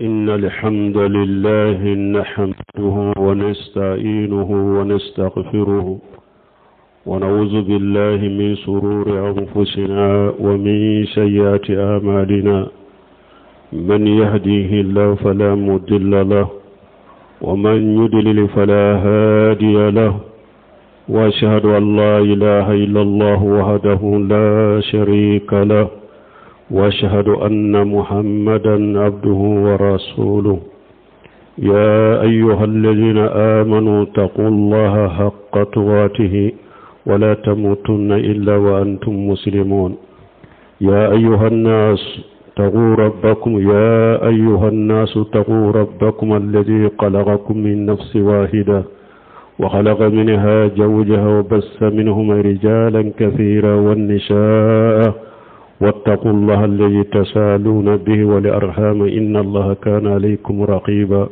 إن الحمد لله نحمده ونستعينه ونستغفره ونعوذ بالله من شرور أنفسنا ومن سيئات أعمالنا من يهديه الله فلا مضل له ومن يضلل فلا هادي له وأشهد أن لا إله إلا الله وحده لا شريك له واشهد ان محمدا عبده ورسوله يا ايها الذين امنوا اتقوا الله حق تقاته ولا تموتن الا وانتم مسلمون يا ايها الناس اتقوا ربكم يا ايها الناس اتقوا ربكم الذي خلقكم من نفس واحده وخلق منها زوجها وبث منهما رجالا كثيرا والنساء واتقوا الله الذي تسالون به والأرحام إن الله كان عليكم رقيبا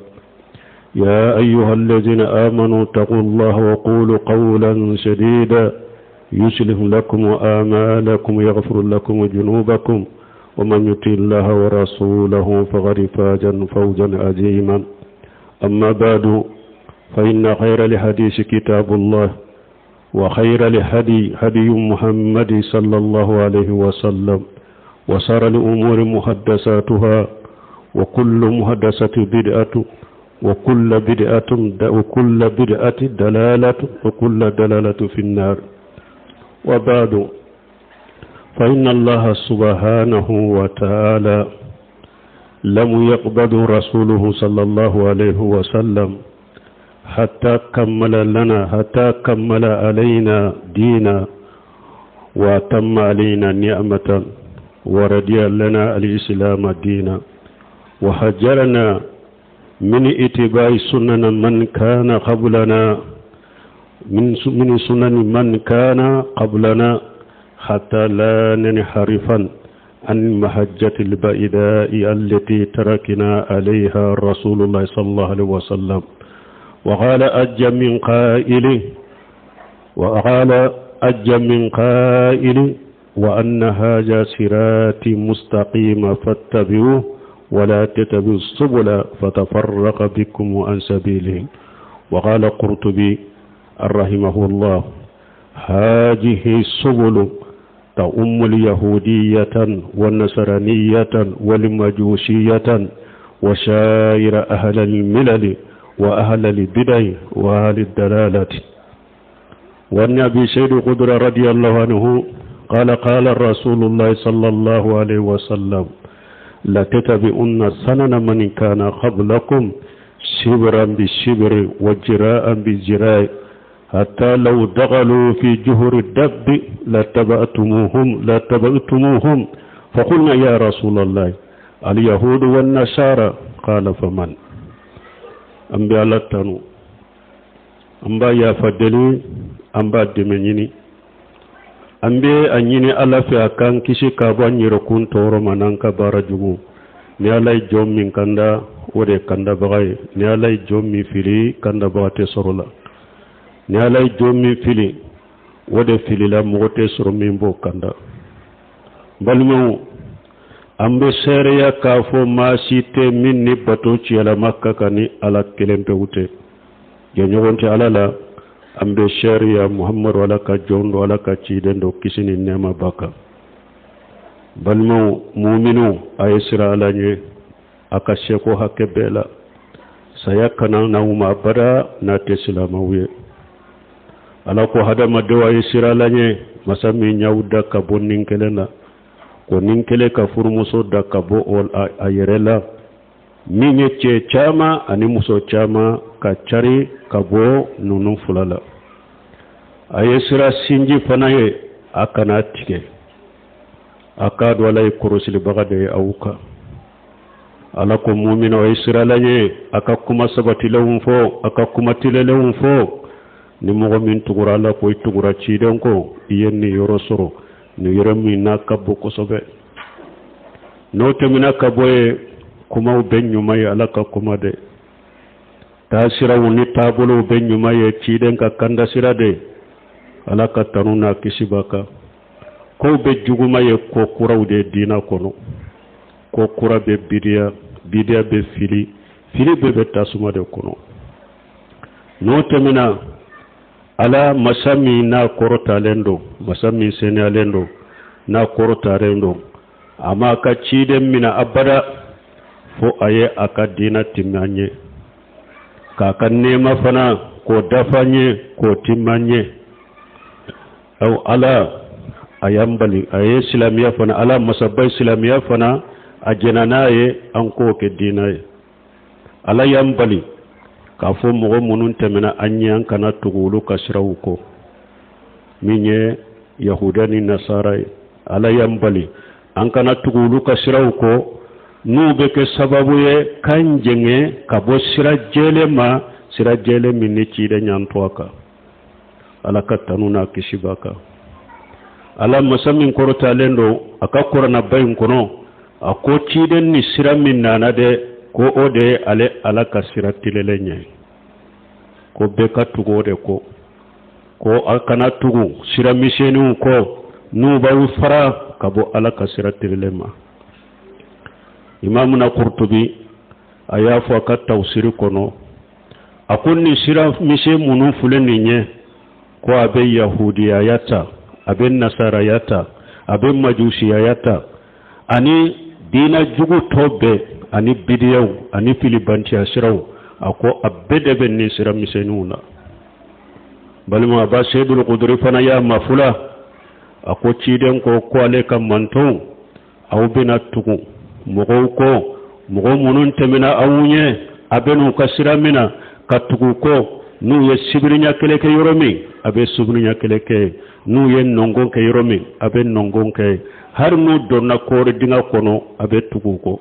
يا أيها الذين آمنوا اتقوا الله وقولوا قولا سديدا يصلح لكم آمالكم ويغفر لكم ذنوبكم ومن يطع الله ورسوله فقد فاز فوزا عظيما أما بعد فإن خير الحديث كتاب الله وخير الهدي هدي محمد صلى الله عليه وسلم وسار الأمور محدثاتها وكل محدثة بدعة وكل بدعة وكل بدعة دلالة وكل دلالة في النار وبعد فإن الله سبحانه وتعالى لم يقبض رسوله صلى الله عليه وسلم حتى كمل لنا حتى كمل علينا دينا وأتم علينا نعمة ورضي لنا الإسلام دينا وهجرنا من اتباع سنن من كان قبلنا من من سنن من كان قبلنا حتى لا ننحرفا عن محجة البيداء التي تركنا عليها رسول الله صلى الله عليه وسلم وقال أج من قائل وقال أج من قائل وأن هذا صراطي مستقيم فاتبعوه ولا تتبعوا السبل فتفرق بكم عن سبيله وقال قرطبي رحمه الله هذه السبل تؤم اليهودية والنصرانية والمجوسية وسائر أهل الملل وأهل البدع وأهل الدلالة وعن أبي سيد قدر رضي الله عنه قال قال رسول الله صلى الله عليه وسلم لتتبعن سنن من كان قبلكم شبرا بالشبر وجراء بالجراء حتى لو دخلوا في جهر الدب لاتبعتموهم لاتبعتموهم فقلنا يا رسول الله اليهود والنصارى قال فمن an bɛ ala tanu an b'a yafa deli an b'a dɛmɛ ɲini an bɛ a ɲini ala fɛ a k'an kisi ka bɔ an yɛrɛkun tɔɔrɔ ma n'an ka baara jugu ni ala ye jɔn min kanda o de ye kandabaga ye ni ala ye jɔn min fili kandabaga tɛ sɔrɔ la ni ala ye jɔn min fili o de filila mɔgɔ tɛ sɔrɔ min b'o kanda balimaw an bɛ seereya k'a fɔ maa si tɛ min ni bato ciyalama ka kan ni ala kelen pewu tɛ jɛɲɔgɔn tɛ ala la an bɛ seereya muhamadu ala ka jɔn don ala ka ciden don kisi ni nɛɛma b'a kan balimaw muminiw a ye siran ala ɲɛ a ka seko hakɛ bɛɛ la saya kana n'aw ma abada n'a tɛ silamɛw ye ala ko hadamadenw a ye siran ala ɲɛ masa min y'aw da ka bɔ nin kelen na ko nin kelen ka furumuso da ka bɔ a yɛrɛ la min ye cɛ caman ani muso caman ka cari ka bɔ ninnu fila la a ye siran sinji fana ye a kana tigɛ a k'a dɔn ala ye kɔrɔsilibaga de ye aw kan ala ko muminaw a ye siran ala ɲɛ a ka kuma sabatilenw fɔ a ka kuma tilenlenw fɔ ni mɔgɔ min tugura ala kɔ i tugura ciden kɔ i ye niyɔrɔ sɔrɔ niyɔrɔ min n'a ka bon kosɛbɛ n'o tɛmɛna ka bɔ yen kumaw bɛɛ ɲuman ye ala ka kuma de taasiraw ni taabolow bɛɛ ɲuman ye ciden ka kandasira de ala ka tanu n'a kisi b'a kan kow bɛɛ juguma ye ko kuraw de ye diina kɔnɔ ko kura bɛ bidiya Bidiya bɛ fili, fili bɛɛ bɛ tasuma de kɔnɔ. N'o tɛmɛna, Ala masa min n'a kɔrɔtalen don, masa min seniyalen don, n'a kɔrɔtalen don, a m'a ka ciden mina abada fo a ye a ka diina timmɛ an ye, k'a ka nɛɛma fana k'o dafa an ye, k'o timmɛ an ye. Aw Ala a y'an bali, a ye silamɛya fana, Ala masaba ye silamɛya fana a jɛnna n'a ye an k'o kɛ diina ye. Ala y'an bali k'a fɔ mɔgɔ minnu tɛmɛna an ɲɛ, an kana tugu olu ka siraw kɔ, min ye yahuda ni nasara ye. Ala y'an bali an kana tugu olu ka siraw kɔ, n'u bɛ kɛ sababu ye k'an jɛngɛ ka bɔ sira jɛlen ma, sira jɛlen min ni ciden y'an to a kan. Ala ka tanu n'a kisi b'a kan. Ala masa min kɔrɔtalen don, a ka kuranaba in kɔnɔ, a ko ciden ni sira min nana dɛ, ko o de ye ale Ala ka sira tilelen ye, ko bɛɛ ka tugu o de kɔ, ko a kana tugu sira misɛnninw kɔ n'u b'aw fara ka bɔ Ala ka sira tilelen ma. Imamuna Kurtubi a y'a fɔ a ka tawusiri kɔnɔ, a ko nin sira misɛn minnu filɛ nin ye, ko a bɛ yahudiyaya ta, a bɛ nasaraya ta, a bɛ majusiyaya ta, ani diina jugu tɔ bɛɛ, ani bidiyaw ani filibantiya siraw, a ko a bɛɛ de bɛ nin sira misɛnninw na. Balima, Aba Seyidul Kuduri fana y'a mafula, a ko ciden ko ko ale ka mantɔnw, aw bɛna tugu mɔgɔw kɔ, mɔgɔ minnu tɛmɛna aw ɲɛ, a bɛn'u ka sira mina ka tugu kɔ. N'u ye sibirinya kelen kɛ yɔrɔ min, a bɛ sibirinya kelen kɛ. N'u ye nɔngɔn kɛ yɔrɔ min, a bɛ nɔngɔn kɛ. Hali n'u donna kɔɔri dingɛ kɔnɔ, a bɛ tugu kɔ.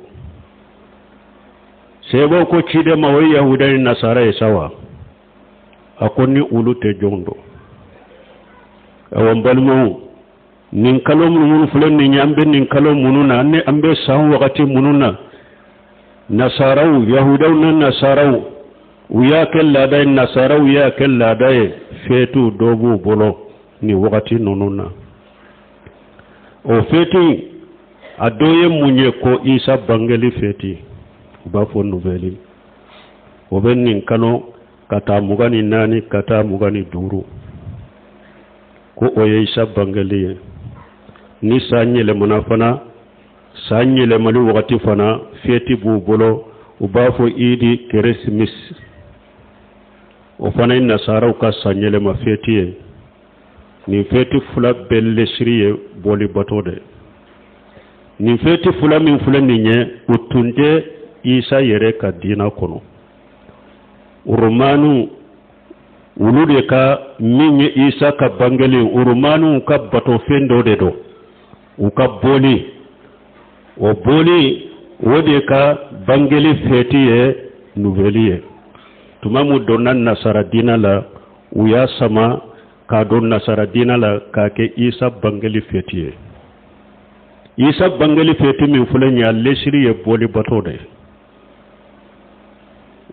Sebaw ko ciden ma, o ye yahuda ni nasara ye sa wa? A ko ni olu tɛ, jɔn don? Awa n balimaw, nin kalo minnu filɛ nin ye, an bɛ nin kalo minnu na, ni an bɛ san wagati minnu na, nasaraw, yahudaw ni nasaraw, u y'a kɛ laada ye, nasaraw y'a kɛ laada ye, fɛtiw dɔ b'u bolo nin wagati ninnu na. O fɛti a dɔ ye mun ye? Ko Isa bangeli fɛti, u b'a fɔ Nouvelle. O bɛ nin kalo ka taa 24 ka taa 25, ko o ye Isa bangeli ye. Ni san yɛlɛmana fana, san yɛlɛmali wagati fana, fɛti b'u bolo, u b'a fɔ idi keresimisi. O fana ye nasaraw ka san yɛlɛma fɛti ye. Nin fɛti fila bɛɛ lesiri ye bɔli bato de. Nin fɛti fila min filɛ nin ye, o tun tɛ Isa yɛrɛ ka diina kɔnɔ. Romaniw olu de ka min ye Isa ka bangeli, Romaniw ka batofɛn dɔ de don, u ka boli, o boli o de ka bangeli fɛti ye Nouvelle ye. Tuma min donna nasara diina la, u y'a sama k'a don nasara diina la k'a kɛ Isa bangeli fɛti ye. Isa bangeli fɛti min filɛ nin ye, a lesiri ye boli bato de ye.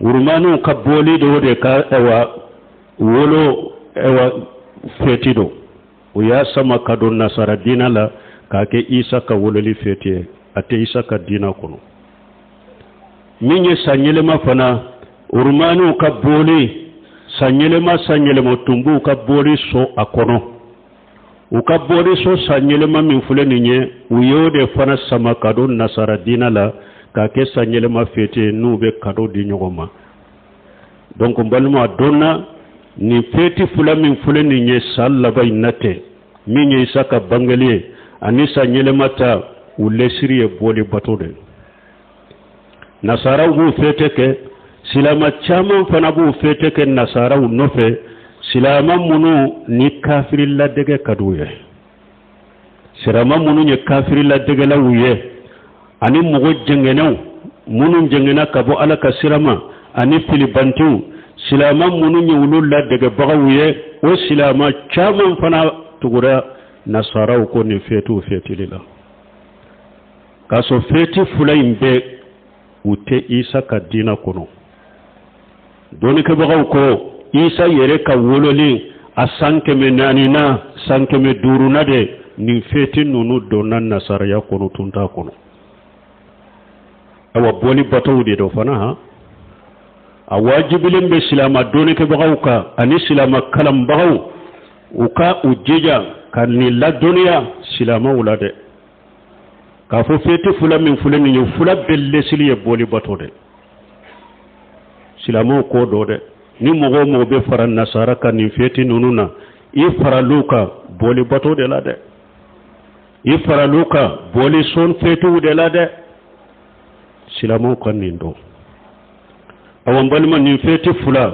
Urumaniw ka boli dɔ de ka ɛwa wolo ɛwa fɛti don, u y'a sama ka don nasara diina la k'a kɛ Isa ka wololi fɛti ye. A tɛ Isa ka diina kɔnɔ. Min ye sanyɛlɛma fana, urumaniw ka boli sanyɛlɛma, sanyɛlɛma tun b'u ka boli so a kɔnɔ. U ka boli so sanyɛlɛma min filɛ nin ye, u y'o de fana sama ka don nasara diina la k'a kɛ sanyɛlɛma fɛti ye, n'u bɛ kado di ɲɔgɔn ma. Donc n balima, a dɔnna nin fɛti fila min filɛ nin ye san laban in na tɛ, min ye Isa ka bangeli ye ani sanyɛlɛma ta, u lesiri ye boli bato de. Nasaraw b'u fɛti kɛ, silama caman fana b'u fɛti kɛ nasaraw nɔfɛ, silama minnu ni kafiri ladege ka d'u ye, silama minnu ye kafiri ladegelaw ye, ani mɔgɔ jɛngɛnɛw minnu jɛngɛnna ka bɔ Ala ka sira ma, ani filibantiw, silama minnu ye olu ladegebagaw ye, o silama caman fana tugura nasaraw kɔ nin fɛtiw fɛtili la, k'a sɔrɔ fɛti fila in bɛɛ u tɛ Isa ka diina kɔnɔ. Dɔnnikɛbagaw ko Isa yɛrɛ ka wololi a san 400 na, san 500 na de nin fɛti ninnu donna nasaraya kɔnɔ, tun t'a kɔnɔ. Awa, bɔli batow de don fana. Han, a wajibilen bɛ silama dɔnnikɛbagaw kan ani silama kalanbagaw, u ka u jija ka nin ladɔnniya silamaw la dɛ, k'a fɔ feti fula min filɛ nin ye, fula bɛɛ lesili ye bɔli bato dɛ. Silamaw k'o dɔn dɛ. Ni mɔgɔ o mɔgɔ bɛ fara nasara kan nin feti ninnu na, i faral'u kan bɔli bato de la dɛ, i faral'u kan bɔli sɔn fetiw de la dɛ. Silamaw ka nin dɔn. Awa, n balima, nin feti fula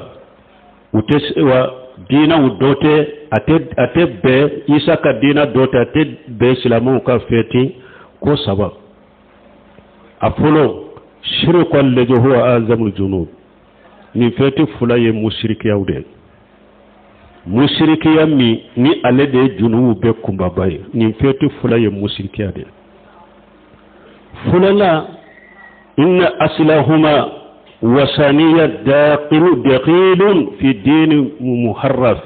u tɛ wa diinaw dɔ tɛ, a tɛ bɛn Isa ka diina dɔ tɛ, a tɛ bɛn silamɛw ka feti ko saba. A fɔlɔ, shirku alladhi huwa a'zamu junub. Nin feti fula ye musirikiyaw de ye, musirikiya min ni ale de ye junubu bɛɛ kunbaba ye. Nin feti fula ye musirikiya de ye. Fɔlɔla, inna aslahuma wasaniya daqilu daqilun fi dini muharraf.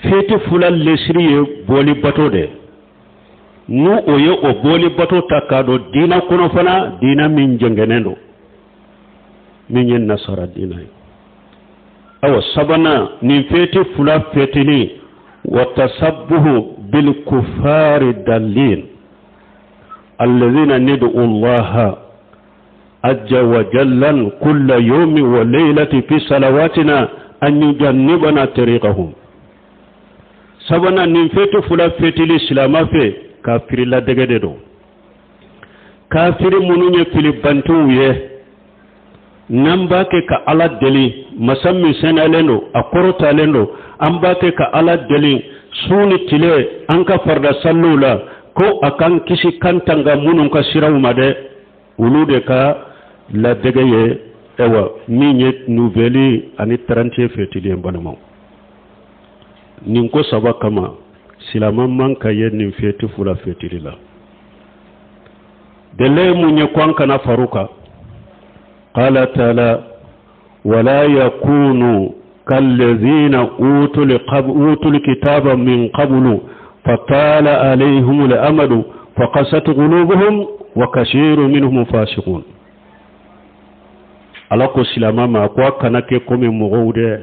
Feti fula lesiri ye bɔli bato de, n'u o ye o bɔli bato ta k'a don diina kɔnɔ fana, diina min jɛngɛnen don, min ye nasara diina ye. Awa, sabanan, nin feti fula fetili wa tasabbuhu bil kuffari dalin alladhina nad'u Allah azza wa jalla kulla yawmin wa laylati fi salawatina an yujannibana tariqahum. Sabanan, nin feti fula fetili silama fɛ, kafiri ladɛgɛ de don, kafiri minnu ye filibantiw ye. N'an b'a kɛ ka Ala deli, masa min sɛnɛlen don, a kɔrɔtalen don, an b'a kɛ ka Ala deli su ni tile an ka farida salliw la ko a k'an kisi kan tanga minnu ka siraw ma dɛ, olu de ka ladɛgɛ ye. Ayiwa, min ye Nouvel An ani 31 fɛtili ye, n balimaw, nin ko saba kama, silama man ka ye nin fɛti fula fɛtili la. Dɛlɛ ye mun ye ko an kana faru kan? Qala taala wala yakunu kallazina utul kitaba min qablu fatala alayhim al-amadu faqasat qulubuhum wa kasiru minhum fasiqun. Ala ko silama ma ko a kana kɛ komi mɔgɔw dɛ,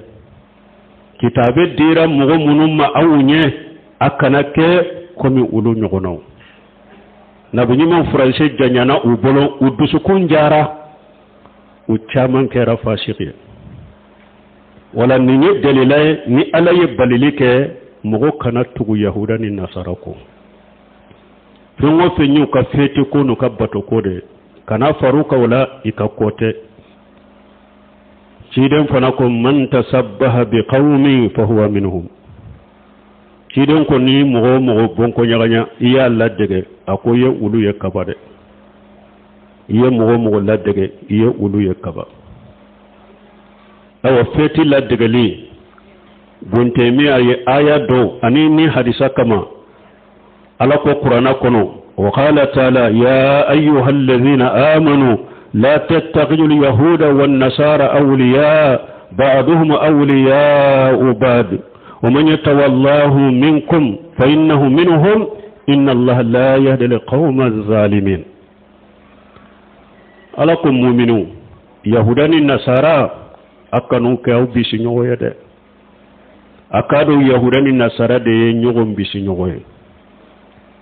kitabe dira mɔgɔ minnu ma aw ɲɛ, a kana kɛ komi olu ɲɔgɔnnaw. Nabi ɲuman furancɛ janyana u bolo, u dusukun jara, u caman kɛra fasiki ye. Wala nin ye dalila ye ni Ala ye balili kɛ mɔgɔ kana tugu yahuda ni nasara kɔ. Fɛn o fɛn y'u ka feti ko n'u ka bato ko de, kana far'u kan o la, i ka ko tɛ. Ciden fana ko man tasabbaha bi qawmin fahuwa minhum. Ciden ko ni mɔgɔ o mɔgɔ bɔnko ɲagaɲa, i y'a ladege, a ko i ye olu ye kaba dɛ. I ye mɔgɔ o mɔgɔ ladege, i ye olu ye kaba. Awa, feti ladegeli bontemiya ye aya dɔw ani ni hadisa kama. Ala ko kuranna kɔnɔ, wa qala taala ya ayyuha alladhina amanu la tattakhidhu alyahuda wan-nasara awliya ba'duhum awliya'u ba'd wa man yatawallahu minkum fa innahu minhum inna Allaha la yahdi al-qawma adh-dhalimin. Ala ko muminu, yahuda ni nasara, a kan'u kɛ aw bisi ɲɔgɔn ye dɛ. A k'a dɔn yahuda ni nasara de ye ɲɔgɔn bisi ɲɔgɔn ye,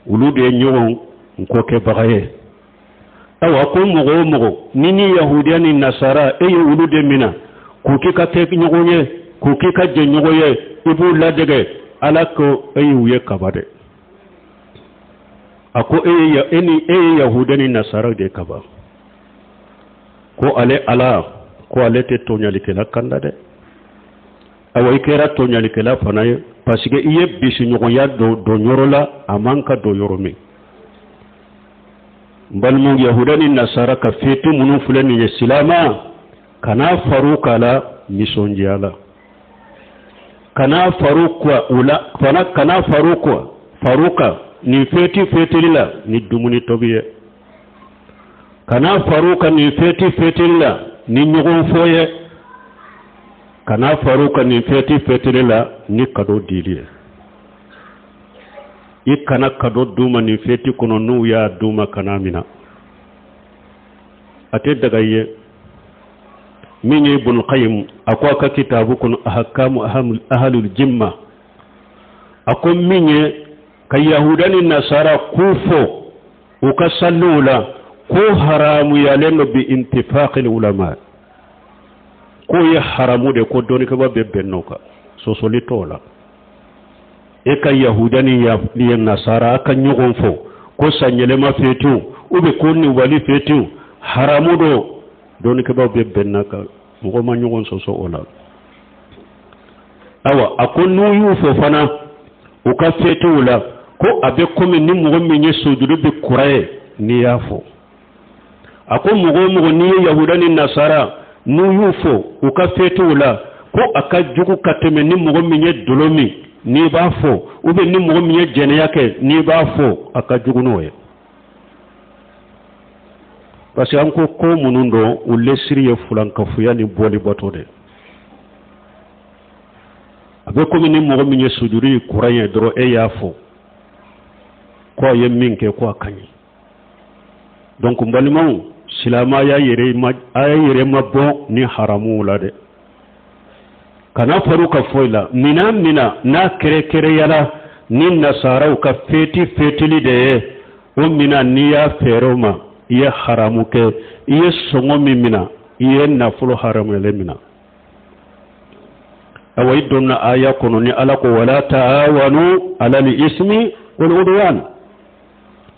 olu de ye ɲɔgɔn nkɔkɛbaga ye. Ayiwa, ko mɔgɔ o mɔgɔ ni yahudiya ni nasara, e ye olu de mina k'u k'i ka kɛ ɲɔgɔn ye, k'u k'i ka jɛ ɲɔgɔn ye, i b'u ladege, Ala ko e y'u ye kaba dɛ. A ko e ye e ni e ye yahudiya ni nasara de kaba. Ko ale Ala ko ale tɛ tɔɲalikɛla kanda dɛ. Awa, i kɛra tɔɲalikɛla fana ye, parce que i ye bisiɲɔgɔnya don yɔrɔ la a man ka don yɔrɔ min. N balimaw, yahuda ni nasara ka feti minnu filɛ nin ye, silama kana faru k'a la nisɔndiya la, kana faru kuwa u la fana, kana faru kuwa faru kan nin feti fetili la ni dumuni tobi ye, kana faru kan nin feti fetili la ni ɲɔgɔn fɔ ye, kana faru kan nin feti fetili la ni kado dili ye. I kana kado d'u ma nin feti kɔnɔ, n'u y'a d'u ma, kana mina. A tɛ daga i ye. Min ye Ibn Qayyim, a ko a ka kitabu kɔnɔ ahakamu ahalul jimma, a ko min ye ka yahuda ni nasara k'u fo u ka saliw la, ko haramuyalen don bi intifaqil ulama, k'o ye haramu de, ko dɔnnikɛba bɛɛ bɛnn'o kan, sɔsɔli t'o la. E ka yahuda ni nasara a ka ɲɔgɔn fo ko sanyɛlɛma fetiw ou bien ko Noël fetiw haramu don, dɔnnikɛbaw bɛɛ bɛnn'a kan, mɔgɔ ma ɲɔgɔn sɔsɔ o la. Awa, a ko n'u y'u fo fana u ka fetiw la, ko a bɛ komi ni mɔgɔ min ye sojuru bin kuran ye n'i y'a fo. A ko mɔgɔ o mɔgɔ n'i ye yahuda ni nasara n'u y'u fo u ka fetiw la, ko a ka jugu ka tɛmɛ ni mɔgɔ min ye dolo min n'i b'a fo, ou bien ni mɔgɔ min ye jɛnɛya kɛ n'i b'a fo, a ka jugu n'o ye. Parce que an ko ko minnu don, u lesiri ye fulankafoya ni bɔli bato de. A bɛ komi ni mɔgɔ min ye sujuru ye kuran ye dɔrɔn, e y'a fo ko a ye min kɛ ko a ka ɲi. Donc n balimaw, silamɛya yɛrɛ ma, a yɛrɛ ma bɔ ni haramuw la dɛ. Kana far'u ka foyi la. Mina mina n'a kɛrɛkɛrɛyala ni nasaraw ka feti fetili de ye, o mina n'i y'a feere o ma, i ye haramu kɛ. I ye sɔngɔ min mina, i ye nafolo haramuyalen mina. Awa, i donna aya kɔnɔ ni Ala ko wala taawanu alal ismi wal udwan.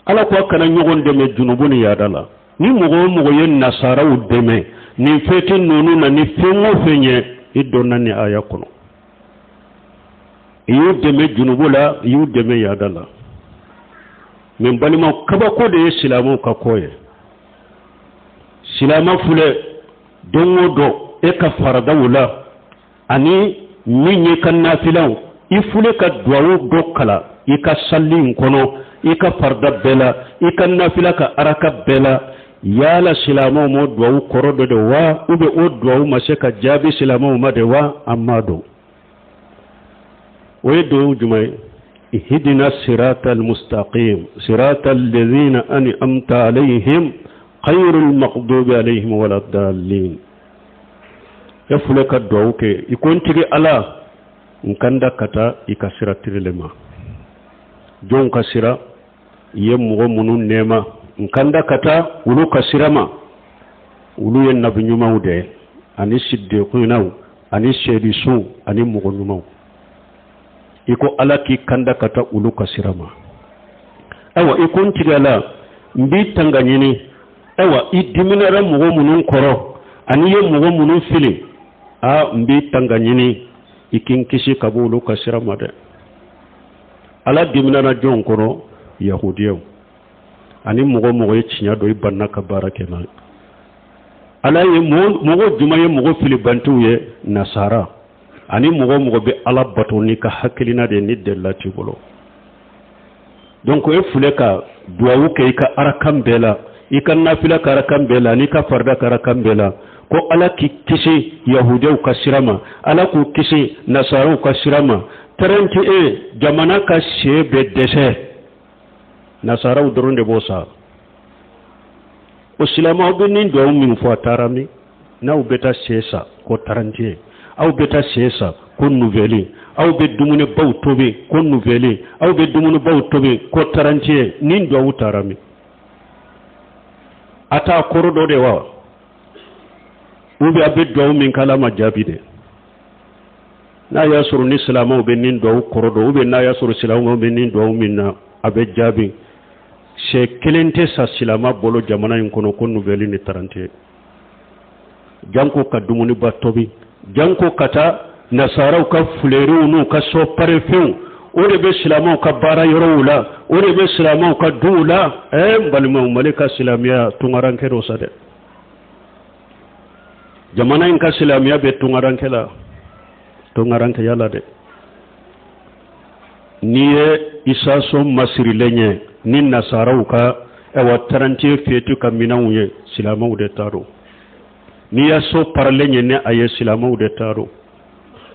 Ala ko a kana ɲɔgɔn dɛmɛ junubu ni yaada la. Ni mɔgɔ o mɔgɔ ye nasaraw dɛmɛ nin feti ninnu na ni fɛn o fɛn ye, i donna ni aya kɔnɔ, i y'u dɛmɛ junubu la, i y'u dɛmɛ yaada la. Mɛ n balimaw, kabako de ye silamɛw ka ko ye. Silamɛ filɛ, don o don e ka faradaw la ani min ye ka nafilaw, i fule ka duwawu dɔ kalan i ka sali in kɔnɔ, i ka farida bɛɛ la, i ka nafila ka araka bɛɛ la. Yala silamɛw m'o duwawu kɔrɔ dɔ de wa, ou bien o duwawu ma se ka jaabi silamɛw ma de wa? An m'a dɔn. O ye duwawu jumɛn ye? Ihdina sirata almustaqim sirata alladhina an'amta alayhim ghayril maghdubi alayhim wala dallin. E filɛ ka duwawu kɛ, i ko n tigi Ala, n kanda ka taa i ka sira tirilen ma. Jɔnw ka sira? I ye mɔgɔ minnu nɛɛma, n kanda ka taa olu ka sira ma. Olu ye nabi ɲumanw de ye, ani sidikunaw, ani seedisuw, ani mɔgɔ ɲumanw. I ko Ala k'i kanda ka taa olu ka sira ma. Ayiwa, i ko n tigi Ala, n b'i tanga ɲini. Ayiwa, i diminara mɔgɔ minnu kɔrɔ ani i ye mɔgɔ minnu fili, a n b'i tanga ɲini i k'i kisi ka bɔ olu ka sira ma dɛ. Ala diminara jɔn kɔrɔ? Yahudiyaw ani mɔgɔ mɔgɔ ye tiɲɛ dɔn, i banna ka baara kɛ n'a ye. Ala ye mɔgɔ jumɛn ye mɔgɔ filibantiw ye? Nasara ani mɔgɔ mɔgɔ bɛ Ala bato n'i ka hakilina de ye, ni delila t'i bolo. Donc e filɛ ka duwawu kɛ i ka arakan bɛɛ la, i ka nafila ka arakan bɛɛ la, n'i ka farida ka arakan bɛɛ la, ko Ala k'i kisi yahudiyaw ka sira ma, Ala k'u kisi nasaraw ka sira ma. 31 jamana ka se bɛ dɛsɛ, nasaraw dɔrɔn de b'o sa. O silamɛw bɛ nin duwawu min fɔ, a taara min? N'aw bɛ taa se sa ko 31, aw bɛ taa se sa ko Noël, aw bɛ dumunibaw tobi ko Noël, aw bɛ dumunibaw tobi ko 31, nin duwawu taara min? A t'a kɔrɔ dɔ de wa, ou bien a bɛ duwawu min k'Ala ma jaabi de? N'a y'a sɔrɔ ni silamɛw bɛ nin duwawu kɔrɔ dɔn, ou bien n'a y'a sɔrɔ silamɛw bɛ nin duwawu min na a bɛ jaabi, sɛ kelen tɛ sa silamɛ bolo jamana in kɔnɔ ko Noël ni 31. Janko ka dumuniba tobi, janko ka taa nasaraw ka fuleeriw n'u ka so parefɛnw, o de bɛ silamɛw ka baara yɔrɔw la, o de bɛ silamɛw ka duw la. Ɛɛ, n balimaw, Mali ka silamɛya tunkarankɛ dɔ sa dɛ. Jamana in ka silamɛya bɛ tunkarankɛ la, tunkarankɛya la dɛ. N'i ye isaso masirilen ye ni nasaraw ka ɛwa 31 feti ka minɛnw ye, silamɛw de ta don. N'i ye so paralen ye ni a ye, silamɛw de ta don.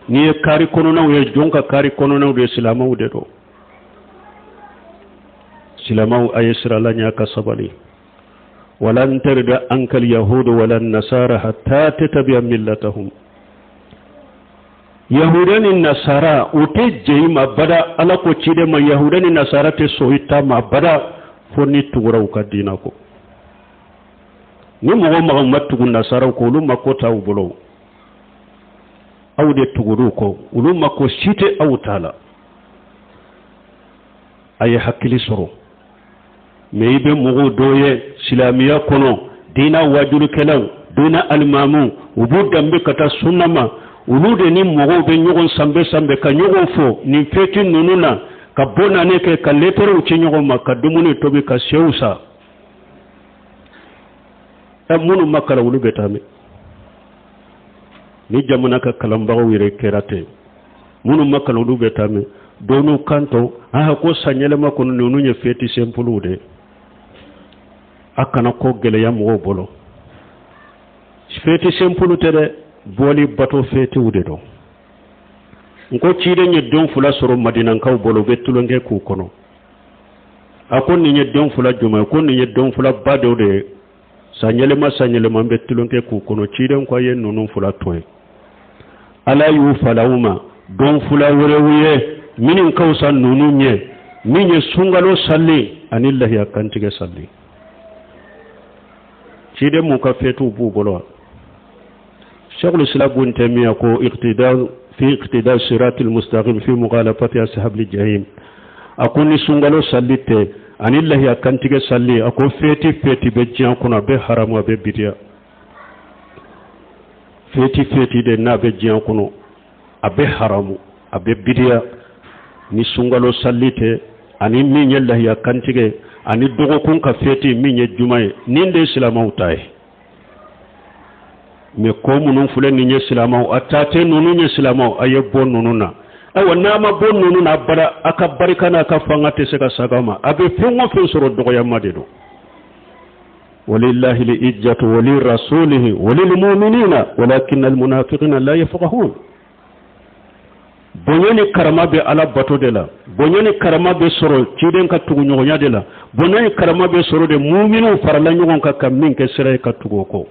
N'i ye kari kɔnɔnaw ye, jɔn ka kari kɔnɔnaw de? Silamɛw de don. Silamɛw, a ye sira la ɲɛ ka sabali. Walan tarda ankal yahudu wala nasara hatta tattabi'a millatahum. Yahuda ni nasara u tɛ jɛ i ma bada. Ala ko ciden ma, yahuda ni nasara tɛ sɔn i ta ma bada fo n'i tugura u ka diina kɔ. Ni mɔgɔ mɔgɔ ma tugu nasaraw kɔ, olu mako t'aw bolo. Aw de tugur'u kɔ, olu mako si tɛ aw ta la. A ye hakili sɔrɔ. Mɛ i bɛ mɔgɔw dɔw ye silamɛya kɔnɔ, diina wajulikɛlaw, diina alimamuw, u b'u danbe ka taa sunna ma, olu de ni mɔgɔw bɛ ɲɔgɔn sanbɛ sanbɛ ka ɲɔgɔn fo nin fɛti ninnu na, ka bonne année kɛ, ka letɛrɛw ci ɲɔgɔn ma, ka dumuni tobi, ka sɛw san. Ɛ, minnu ma kalan, olu bɛ taa min? Ni jamana ka kalanbagaw yɛrɛ kɛra ten, minnu ma kalan, olu bɛ taa min? Dɔw n'u kan tɔ aha ko sanyɛlɛma kɔnɔ, ninnu ye fɛti sɛnpuluw de. A kana ko gɛlɛya mɔgɔw bolo. Fɛti sɛnpulu tɛ dɛ, bɔli bato fɛtiw de don. N ko ciden ye don fila sɔrɔ madinankaw bolo, u bɛ tulonkɛ k'u kɔnɔ. A ko nin ye don fila jumɛn ye? Ko nin ye don fila ba dɔw de ye, sanyɛlɛma sanyɛlɛma n bɛ tulonkɛ k'u kɔnɔ. Ciden ko a ye ninnu fila to yen, Ala y'u fala u ma don fila wɛrɛw ye minnu ka fisa ninnu ye, min ye sunkalo sali ani lahiya kantigɛ sali. Ciden m'u ka fɛtiw b'u bolo wa? Sheikhul Islam Ibn Taymiyyah ko iqtida fi iqtida siratil mustaqim fi mukhalafati ashabil jahim, a ko ni sunkalo sali tɛ ani lahiya kantigɛ sali, a ko fɛti fɛti bɛ diɲɛ kɔnɔ, a bɛ haramu, a bɛ bidiya. Fɛti fɛti de n'a bɛ diɲɛ kɔnɔ, a bɛ haramu, a bɛ bidiya, ni sunkalo sali tɛ ani min ye lahiya kantigɛ ani dɔgɔkun ka fɛti min ye juma ye. Nin de ye silamɛw ta ye. Mɛ ko minnu filɛ nin ye silamɛw, a ta tɛ ninnu ye silamɛw, a ye bɔ ninnu na. Ayiwa, n'a ma bɔ ninnu na bara, a ka barika n'a ka fanga tɛ se ka saga ma. A bɛ fɛn o fɛn sɔrɔ, dɔgɔyama de don. Walillahi al-izzatu wa lirasulihi wa lilmu'minina walakinna almunafiqina la yafqahun. Bonya ni karama bɛ Ala bato de la, bonya ni karama bɛ sɔrɔ ciden ka tuguɲɔgɔnya de la, bonya ni karama bɛ sɔrɔ de muminiw farala ɲɔgɔn kan ka min kɛ sira ye ka tugu o kɔ.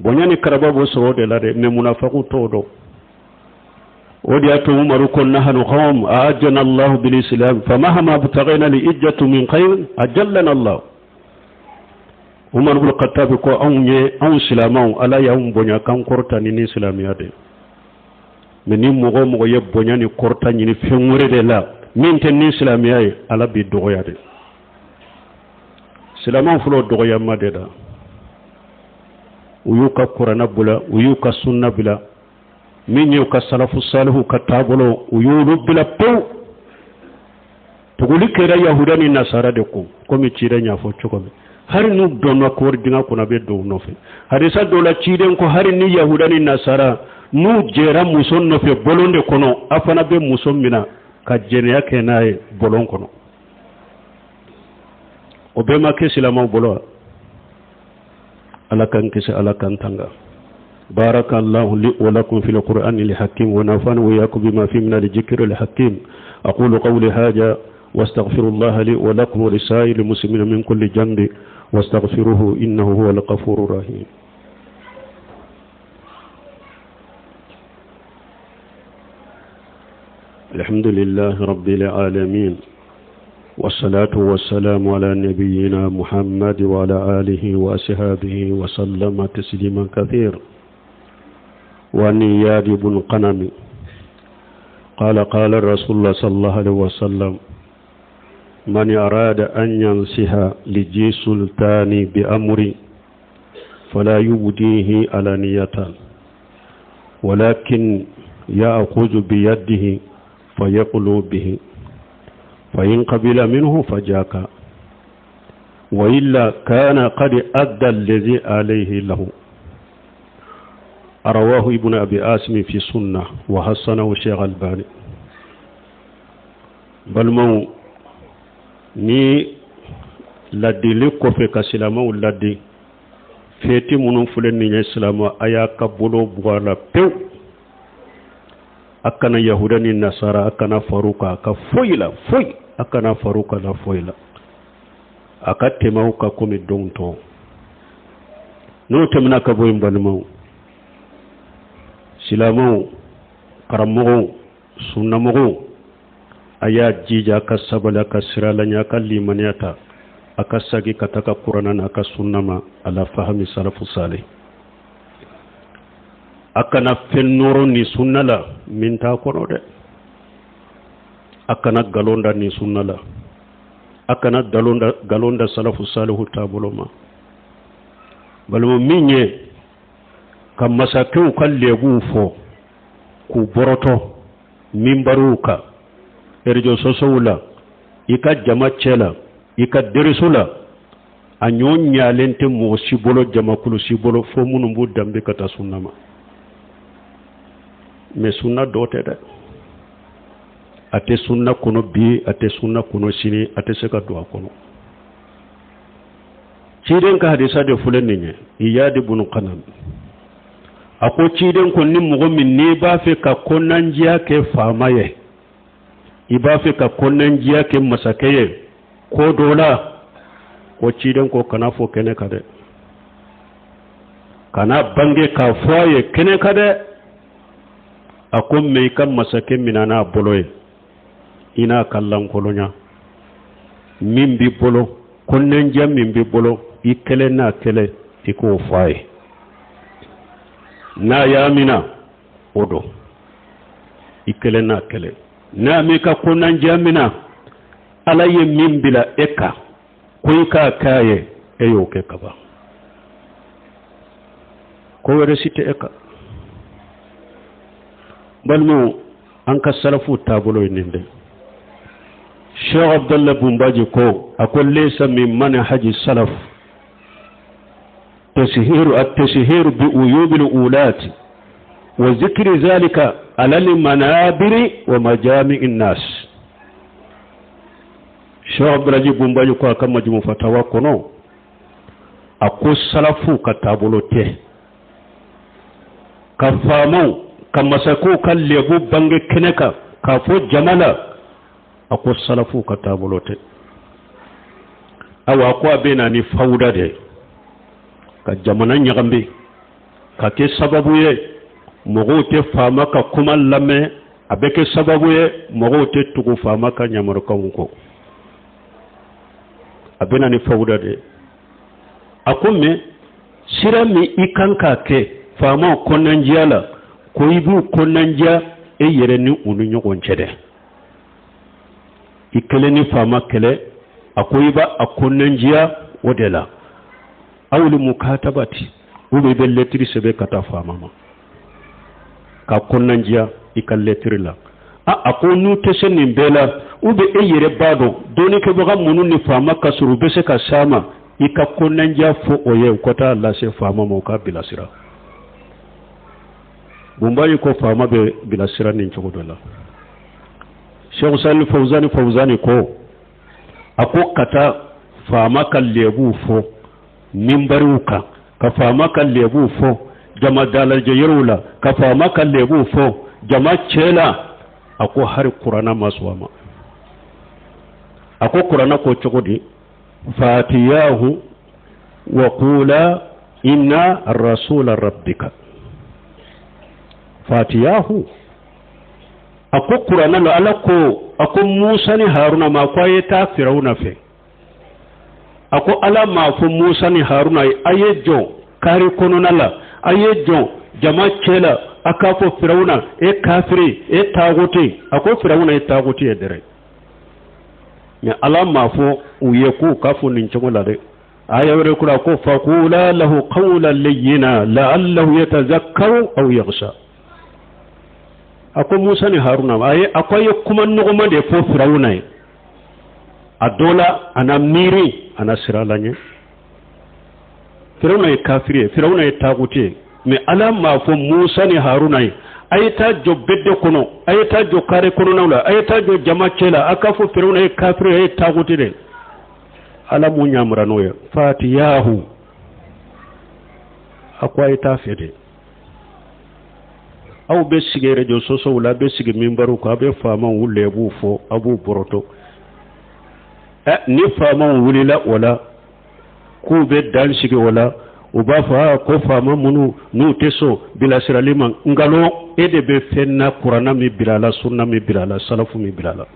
Bonya ni karama b'o sɔrɔ o de la dɛ. Mɛ munafaku t'o dɔn. O de y'a to Umaru ko nahnu qawm a'azzana Allahu bil islam famahama btagayna li izzatu min khayr ajallana Allah. Umar ibn Khattab ko anw ye anw silamɛw, Ala y'anw bonya k'an kɔrɔta ni silamɛya de. Mɛ ni mɔgɔ o mɔgɔ ye bonya ni kɔrɔta ɲini fɛn wɛrɛ de la min tɛ ni silamɛya ye, Ala b'i dɔgɔya de. Silamɛw fɔlɔ dɔgɔyama de la, u y'u ka kuranna bila, u y'u ka sunna bila, min y'u ka salafu salihu ka taabolo, u y'olu bila pewu. Tuguli kɛra yahuda ni nasara de ko, komi ciden y'a fɔ cogo min, hari n'u donna kɔɔri dingɛ kɔnɔ, a bɛ don u nɔfɛ. Hadisa dɔ la, ciden ko hari ni yahuda ni nasara n'u jɛra muso nɔfɛ bɔlɔn de kɔnɔ, a fana bɛ muso minɛ ka jɛnɛya kɛ n'a ye bɔlɔn kɔnɔ. O bɛɛ ma kɛ silamɛw bolo wa? Ala k'an kisi, Ala k'an tanga. بارك الله لي ولكم في القرآن الحكيم ونفعني وإياكم بما فيه من الذكر الحكيم. أقول قولي هذا واستغفر الله لي ولكم ولسائر المسلمين من كل ذنب واستغفروه إنه هو الغفور الرحيم. الحمد لله رب العالمين، والصلاة والسلام على نبينا محمد وعلى آله وأصحابه وسلم تسليما كثيرا. وعن إياد بن قنم قال قال رسول الله صلى الله عليه وسلم: من أراد أن ينصح لذي سلطان بأمر فلا يبديه علانية، ولكن يأخذ بيده فيخلو به، فإن قبل منه فذاك، وإلا كان قد أدى الذي عليه له. رواه ابن أبي عاصم في سنة وحسنه شيخ الباني. Balimaw, ni ladili kɔfɛ ka silamɛw ladi, fɛti minnu filɛ nin ye, silamɛ, a y'a ka bolo bɔ a la pewu. A kana yahuda ni nasara, a kana faru kan a ka foyi la, foyi a kana faru kan la foyi la. A ka tɛmɛ aw kan komi don tɔw. N'o tɛmɛna ka bɔ yen, balimaw silamɛw, karamɔgɔw, sunnamɔgɔw, a y'a jija ka sabali, a ka siran Ala ɲɛ, a ka limaniya ta, a ka sagi ka taga kuranna n'a ka sunna ma, ala fahami salafu salih. A kana fɛn nɔrɔ nin sunna la min t'a kɔnɔ dɛ. A kana galon da nin sunna la, a kana galon da salafu salihu taabolo ma. Balima, min ye ka masakɛw ka lebuw fɔ k'u bɔrɔtɔ minbariw kan, réseaux sociaux la, i ka jama cɛ la, i ka deriso la, a ɲɔ ɲalen tɛ mɔgɔ si bolo, jamakulu si bolo, fo minnu b'u danbe ka taa sunna ma. Mais sunna dɔ tɛ dɛ. A tɛ sunna kɔnɔ bi, a tɛ sunna kɔnɔ sini, a tɛ se ka don a kɔnɔ. Ciden ka hadisa de filɛ nin ye, Iyadi bunu Kanam a ko ciden ko ni mɔgɔ min n'i b'a fɛ ka kɔnɔnandiya kɛ faama ye, i b'a fɛ ka kɔnɔnandiya kɛ masakɛ ye ko dɔ la, ko ciden ko kana fɔ kɛnɛ kan dɛ, kana bange k'a fɔ a ye kɛnɛ kan dɛ. A ko mais i ka masakɛ minɛ n'a bolo ye, i n'a ka lankolonya min b'i bolo, kɔnɔnandiya min b'i bolo, i kelen n'a kelen, i k'o fɔ a ye. N'a y'a mina, o don i kelen n'a kelen. N'a m'i ka kɔnɔnandiya mina, Ala ye min bila e kan ko i k'a k'a ye, e y'o kɛ kaban, ko wɛrɛ si tɛ e kan. Balimaw, an ka salafu taabolo ye nin de. Cheikh Abdallah Bumbaji ko, a ko laysa min manhaji salaf tashhiru at-tashhiru bi uyubil ulati wa zikri zalika ala al-manabiri wa majami'in nas. Cheikh Abdulaziz Bumbaji ko a ka majmu fatawa kɔnɔ, a ko salafu ka taabolo tɛ ka faamaw, ka masakɛw ka lebu bange kɛnɛ kan k'a fɔ jama la. A ko salafu ka taabolo tɛ. Awa, a ko a bɛ na ni fawuda de ka jamana ɲagami, ka kɛ sababu ye mɔgɔw tɛ faama ka kuma lamɛn, a bɛ kɛ sababu ye mɔgɔw tɛ tugu faama ka yamarukanw kɔ. A bɛ na ni fawuda de. A ko mais sira min i kan k'a kɛ faamaw kɔnɔnandiya la, ko i b'u kɔnɔnandiya e yɛrɛ ni u ni ɲɔgɔn cɛ dɛ, i kelen ni faama kɛlɛ, a ko i b'a a kɔnɔnandiya o de la, awli mukatabati, ou bien i bɛ lɛtiri sɛbɛn ka taa faama ma ka kɔnɔnandiya i ka lɛtiri la. A ko n'u tɛ se nin bɛɛ la, ou bien e yɛrɛ b'a dɔn dɔnnikɛbaga minnu ni faama ka surun, u bɛ se ka s'a ma, i ka kɔnɔnandiya fɔ o ye, u ka taa lase faama ma, u k'a bilasira. Bunbayi ko faama bɛ bilasira nin cogo dɔ la. Sheikh Salih Fawzani Fawzani ko, a ko ka taa faama ka lebuw fɔ minbariw kan, ka faama ka lebuw fɔ jama dalajɛ yɔrɔw la, ka faama ka lebuw fɔ jama cɛ la, a ko hari kuranna ma sɔn a ma. A ko kuranna ko cogo di? Fatiyahu wa qula inna rasula rabbika fatiyahu. A ko kuranna la, Ala ko, a ko Musa ni Haruna ma ko a ye taa Firawuna fɛ. A ko Ala m'a fɔ Musa ni Haruna ye a ye jɔ kari kɔnɔna la, a ye jɔ jama cɛ la, a k'a fɔ Firawuna e kafiri, e taaguti. A ko Firawuna ye taaguti ye dɛrɛ, mais Ala m'a fɔ u ye k'u k'a fɔ nin cogo la dɛ. Aya wɛrɛ kura ko faqula lahu qawlan layyina la'allahu yatazakkaru aw yakhsha. A ko Musa ni Haruna a ye, a ko a ye kuma nɔgɔman de fɔ Firawuna ye, a dɔ la a na miiri, a na siran Ala ɲɛ. Firawuna ye kafiri ye, Firawuna ye taaguti ye, mais Ala m'a fɔ Musa ni Haruna ye a ye taa jɔ bɛdɛ kɔnɔ, a ye taa jɔ kare kɔnɔnaw la, a ye taa jɔ jama cɛ la, a k'a fɔ Firawuna ye kafiri ye, a ye taaguti de. Ala m'u yamara n'o ye. Fatiyahu, a ko a ye taa fɛ de. Aw bɛ sigi réseaux sociaux la, a bɛ sigi minbariw kan, a bɛ faamaw lebuw fɔ, a b'u bɔrɔtɔ. Ɛ, ni faamaw wulila o la k'u bɛ dan sigi o la, u b'a fɔ aa ko faama minnu n'u tɛ sɔn bilasirali ma. Nkalon, e de bɛ fɛn na, kuranna min bila a la, sunna min bila a la, salafu min bila a la,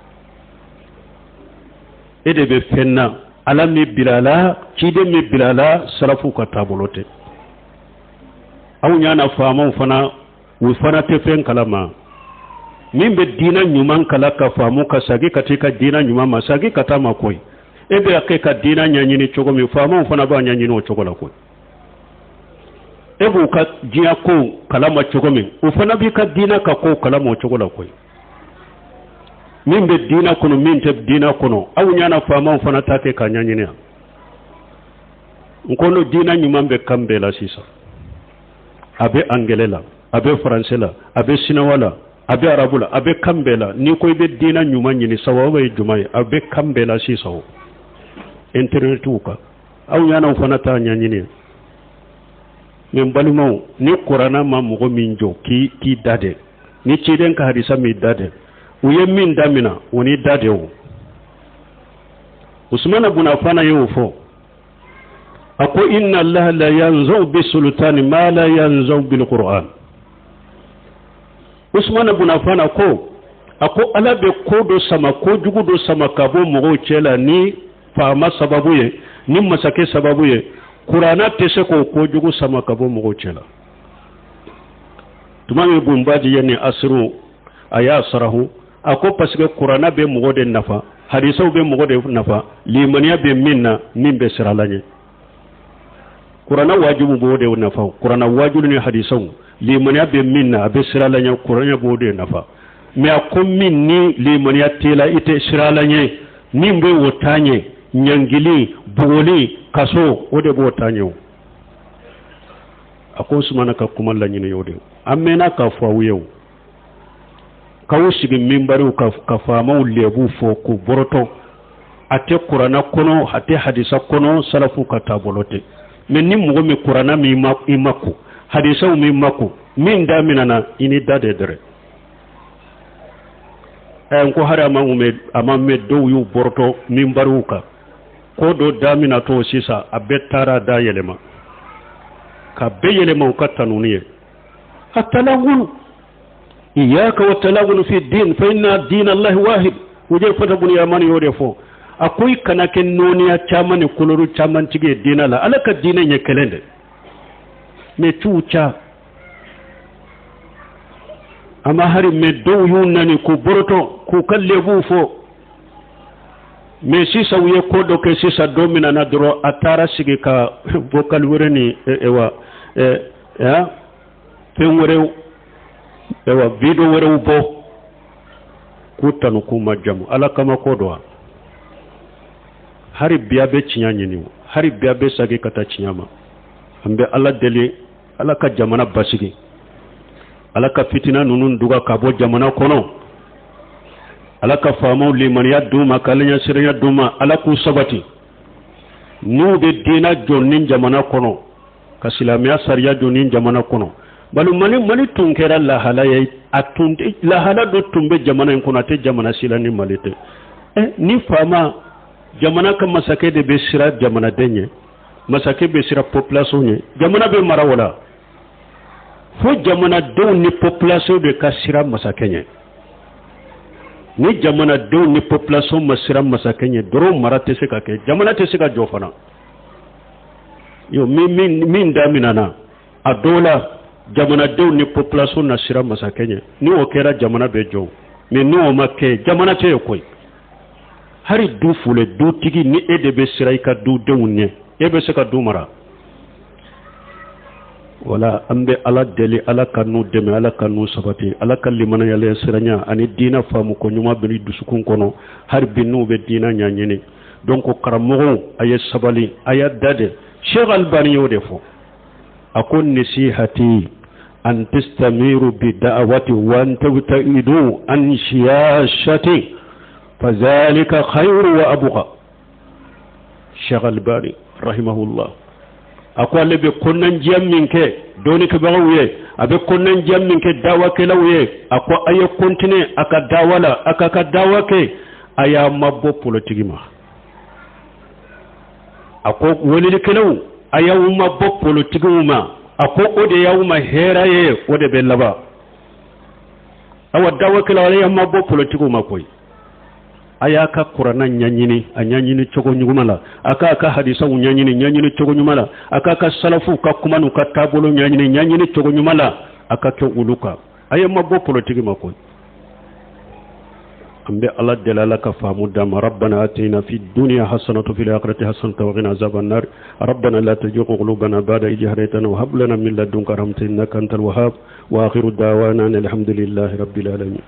e de bɛ fɛn na, ala min bila a la, ciden min bila a la, salafu ka taabolo tɛ. Aw ɲana faamaw fana, u fana tɛ fɛn kalama. Min bɛ diinɛ ɲuman kala ka faamu ka sagi ka taa i ka diinɛ ɲuman ma, sagi ka taa ma koyi. E bɛ kɛ ka diinɛ ɲɛɲini cogo min, faamaw fana b'a ɲɛɲini o cogo la koyi. E b'u ka diɲɛ kow kalama cogo min, u fana b'i ka diinɛ ka kow kalama o cogo la koyi. Min bɛ diinɛ kɔnɔ, min tɛ diinɛ kɔnɔ, aw ɲana faamaw fana t'a kɛ k'a ɲɛɲini yan. N ko n'o diinɛ ɲuman bɛ kan bɛɛ la sisan, a bɛ angɛlɛ la, a bɛ faransɛ la, a bɛ sinawa la, a bɛ arabu la, a bɛ kan bɛɛ la. N'i ko i bɛ diinɛ ɲuman ɲini, sababu ye jumɛn ye? A bɛ kan bɛɛ la sisan o intɛrinɛtiw kan. Aw ɲanaw fana t'a ɲɛɲini. Mɛ n balimaw, ni kuranna ma mɔgɔ min jɔ k'i da dɛ, ni ciden ka hadisa m'i da dɛ, u ye min damina o n'i da de o. Usumana bun Afana y'o fɔ, a ko inna allaha la yanzau bi sultani ma la yanzau bil qur'an. Usumana bun Afana ko, a ko ala bɛ ko dɔ sama, ko jugu dɔ sama ka bɔ mɔgɔw cɛ la ni faama sababu ye, ni masakɛ sababu ye. Kuranna tɛ se k'o ko jugu sama ka bɔ mɔgɔw cɛ la. Tuma min Bunbaji ye nin asiru, a y'a sarahu, a ko parce que kuranna bɛ mɔgɔ de nafa, hadisaw bɛ mɔgɔ de nafa, limaniya bɛ min na, min bɛ siran ala ɲɛ. Kuranna wajibu b'o de nafa. Kuranna wajibu ni hadisaw, limaniya bɛ min na, a bɛ siran ala ɲɛ, kuranna b'o de nafa. Mais a ko min ni limaniya t'i la, i tɛ siran ala ɲɛ, min bɛ o taa ɲɛ, ɲangili, bugoli, kaso, o de b'o taa ɲɛ. O a ko Usumana ka kuma laɲini y'o de ye. An mɛnna k'a fɔ aw ye, o k'aw sigi minbariw ka faamaw lebu fɔ k'u bɔrɔtɔ, a tɛ kuranna kɔnɔ, a tɛ hadisa kɔnɔ, salafu ka taabolo tɛ. Mais ni mɔgɔ min kuranna min ma i ma ko, hadisaw min ma ko, min da minɛna i ni da de dɛrɛ. Ɛ, n ko hari a ma mɛn, a ma mɛn, dɔw y'u bɔrɔtɔ minbariw kan ko dɔ daminɛtɔ sisan, a bɛɛ taara da yɛlɛma ka bɛɛ yɛlɛma u ka tanuni ye. Atalawun iyaka wa talawun fi din fa inna din allahi wahid. Hujayfata bun Yamani y'o de fɔ, a ko i kana kɛ nɔniya caman ni koloru caman tigi ye diinɛ la, ala ka diinɛ ɲɛ kelen de. Mais t'u ca a ma hari mɛ, dɔw y'u nani k'u borotɔ k'u ka lebuw fɔ. Mais sisan u ye ko dɔ kɛ sisan, don min na dɔrɔn a taara sigi ka vocal wɛrɛ ni ewa fɛn wɛrɛw, ewa video wɛrɛw bɔ k'u tanu k'u ma jamu. Ala kama ko dɔ wa, hari bi a bɛ tiɲɛ ɲini, hari bi a bɛ sagi ka taa tiɲɛ ma. An bɛ ala deli, ala ka jamana basigi, ala ka fitina ninnu duga ka bɔ jamana kɔnɔ, ala ka faamaw limaniya d'u ma, k'ala ɲɛsiranya d'u ma, ala k'u sabati n'u bɛ diinɛ jɔ ni jamana kɔnɔ, ka silamɛya sariya jɔ ni jamana kɔnɔ. Balo Mali tun kɛra lahala ye, a tun lahala dɔ tun bɛ jamana in kɔnɔ, a tɛ jamana si la ni Mali tɛ. Ɛ, ni faama, jamana ka masakɛ de bɛ siran jamanaden ɲɛ, masakɛ bɛ siran population ɲɛ, jamana bɛ mara o la. Fo jamanadenw ni population de ka siran masakɛ ɲɛ. Ni jamanadenw ni population ma siran masakɛ ɲɛ dɔrɔn, mara tɛ se ka kɛ, jamana tɛ se ka jɔ fana. Yo, min daminɛna a dɔw la, jamanadenw ni population na siran masakɛ ɲɛ, ni o kɛra, jamana bɛ jɔ. Mais ni o ma kɛ, jamana tɛ yen koyi. Hali du fule, dutigi, ni e de bɛ siran i ka dudenw ɲɛ, e bɛ se ka du mara. Wala an bɛ ala deli, ala ka n'u dɛmɛ, ala ka n'u sabati, ala ka limaniyalen siranya ani diinɛ faamu ko ɲuman bɛ dusukun kɔnɔ, hali bi n'u bɛ diinɛ ɲɛɲini. Donc karamɔgɔw, a ye sabali, a y'a da de. Sheikh Albani y'o de fɔ, a ko nasihati an tastamiru bi da'awati wa an tabta'idu an siyasati fazalika khayru wa abqa. Sheikh Albani rahimahullah a ko ale bɛ kɔnɔnandiya min kɛ dɔnnikɛbagaw ye, a bɛ kɔnɔnandiya min kɛ dawakɛlaw ye, a ko a ye continuer a ka dawa la, a ka dawa kɛ, a y'a mabɔ politiki ma. A ko welelikɛlaw, a y'aw mabɔ polotigiw ma. A ko o de y'aw ma hɛrɛ ye, o de bɛ laban. Awa, dawakɛlaw, a y'aw mabɔ polotigiw ma koyi. A y'a ka kuranna ɲɛɲini, a ɲɛɲini cogo ɲuman la. A k'a ka hadisaw ɲɛɲini, ɲɛɲini cogo ɲuman la. A k'a ka salafuw ka kuma n'u ka taabolo ɲɛɲini, ɲɛɲini cogo ɲuman la. A ka kɛ olu kan. A ye mabɔ politiki ma koyi. An bɛ Ala deli, Ala ka faamu d'an ma. Rabbana atina fi dunya hasanatan fil akhirati hasanatan wa qina azaban nar. Rabbana la tuzigh qulubana ba'da idh hadaytana wa hab lana min ladunka rahmatan innaka antal wahhab. Wa akhiru da'wana alhamdulillahi rabbil alamin.